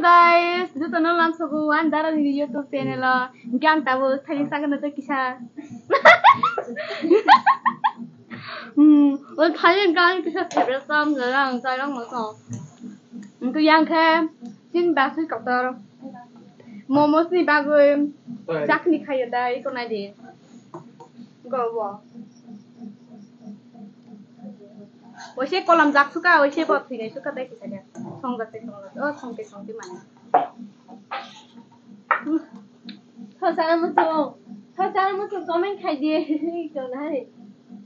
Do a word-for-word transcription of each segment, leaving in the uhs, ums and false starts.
Guys, jotono lamsogo ang Dara ni YouTube channel o. Hingke ang tabuk thani sakno tei kisa. Hmm, o thani gang kisa favorite sam jaga ang chai rang mo to. Hingke yang khe chin basui kotor. Momos ni bagwi chakni khayo dai ko nai di. Go wo. Oise kolam jak suka, oise bo thwinai suka tei kisa de. Songjak tei songjak. O songte songte mane. Thasa muchung. Thasa muchung comment khai di. Tonai.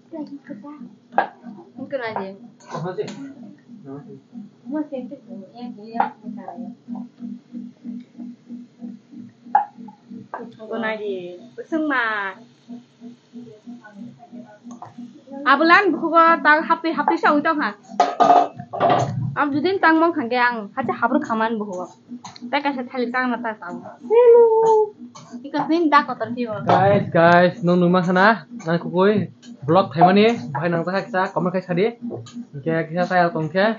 Tonai di. Tonai di. Usung ma. Abulan bukugo tang hapti hapti sa ui tong ha. Am judin tang mong khangge ang hacha hapru khaman bukugo. Tei kaisa thalik tang na ta tang. Ika sin da kotor kibo. Guys, guys, nong numa khana, nang kukui vlog thaimani, bahai nang ta kisa, comment khai sadi. Hingke kisa tayar tong khe.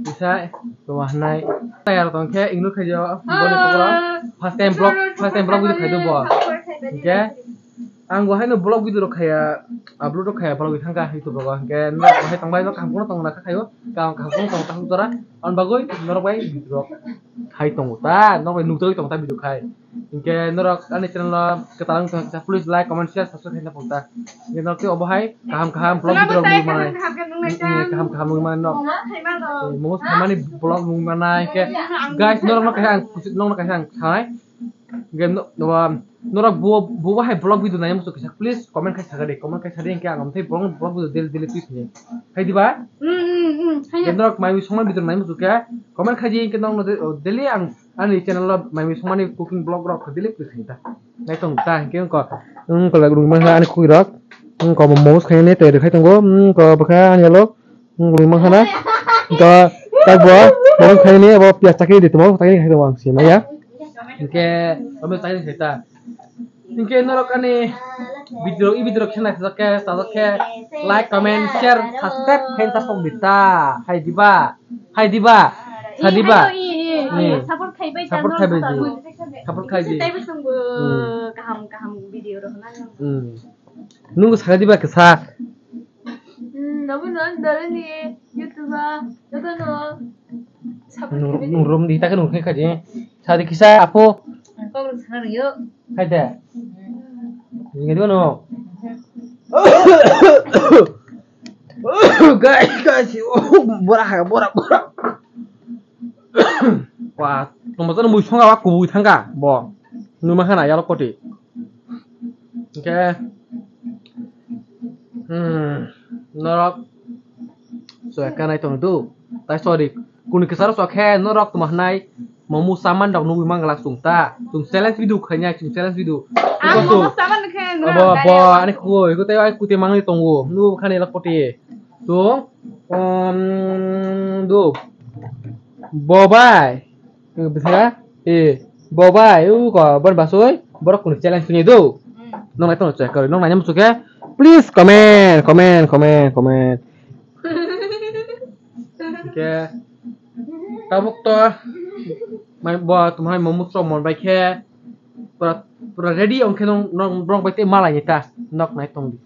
Bisa, to hanai. Tayar tong khe, ingno khai jo, boni kokoro. First time vlog, first time vlog video khai do bo. Hingke, ang bo haino vlog video rok khaya, upload rok khaya, vlog thangka YouTube rogo. Hingke, norok bo hai tongbai, norok kaham kono tong na khayo, kaham, kaham kono tong ta tora. On bagoi, norok bai video rok khai tongo ta, norok bai nukjagoi tong ta video khai. Hingke norok ani channel o kwtal wng tong kha, please like, comment, share, subscribe khaina pokta. Hingke norok tei obo hai kaham kaham vlog video rok nugwi manai. Kaham kaham nugwi manai norok. Momo khaimani vlog nugwi manai. Hingke guys, norok no kaisa ang, norok no kaisa ang sanai. Hingke no, no, norok bo, bo hai vlog video nai muchuk kisa, please comment khai sakadi, comment khai sadi, hingke ang amthai vlog, vlog video daily, daily twi phini. Khai diba? Hingke norok mai songma video nai muchuk khe comment khai di, hingke norok no de-, daily ang ani channel o mai mui songmani cooking vlog rok daily upload khainai ta. Naitong ta hingke wngkha, wngkha rwngma ani khukui rok. Wngkha momos khainani tei rwkhai tongo. Wngkha bwkha ani alo. Wngkha rwngma khana. Wngkha tei bo momos khainani abo piyaj chakri di tongmo, chakri khai tongo ang se maya. Hingke abo chakri khai ta. Hingke norok ani video, i video khe naisajak khe, sajak khe, like, comment, share, subscribe khe ta sok di ta. Hai diba? Hai diba? Sa diba? Support khai bai, support khai bai di. Support khai di. Tei bo songbo kaham kaham video rok na. Hmm. Nunggu sa diba kisa? Hmm, nabo non dare ni YouTube a, joto no support khai bai di. Nung rom di ta ke nung khai khai di. Sa di kisa apo. Kok rok sana ryo. Hai de. Ngi diba no? Guys, guys, oh, bora ha, bora, bora. Wah, tongma jani mui songa wa kubui thangka bo. Numa khana yalo koti. Hingke, hmm, norok so ekka nai tong du. Tai sorry, kuni kesaro so khe norok tuma hanai. Momo saman rok nugwi manglak chwng ta. Chwng challenge video khainai, chwng challenge video. Ang momo saman khe abo, bo, ani khuo, iko tei ai kuti mangni tongo. Nu khani lak poti. Chwng, um, do. Bo bai. Bisa? Eh, bo bai, u ko, bon basoi. Borok kuni challenge tuni do. Nong nai tong chek kari, nong nai nyam chukhe. Please comment, comment, comment, comment. Hingke tabuk to mai bo tumhai momo chwng mon bai khe pura, pura ready ong khe nong, nong, nong bai tei malai ni ta nok nai tong di.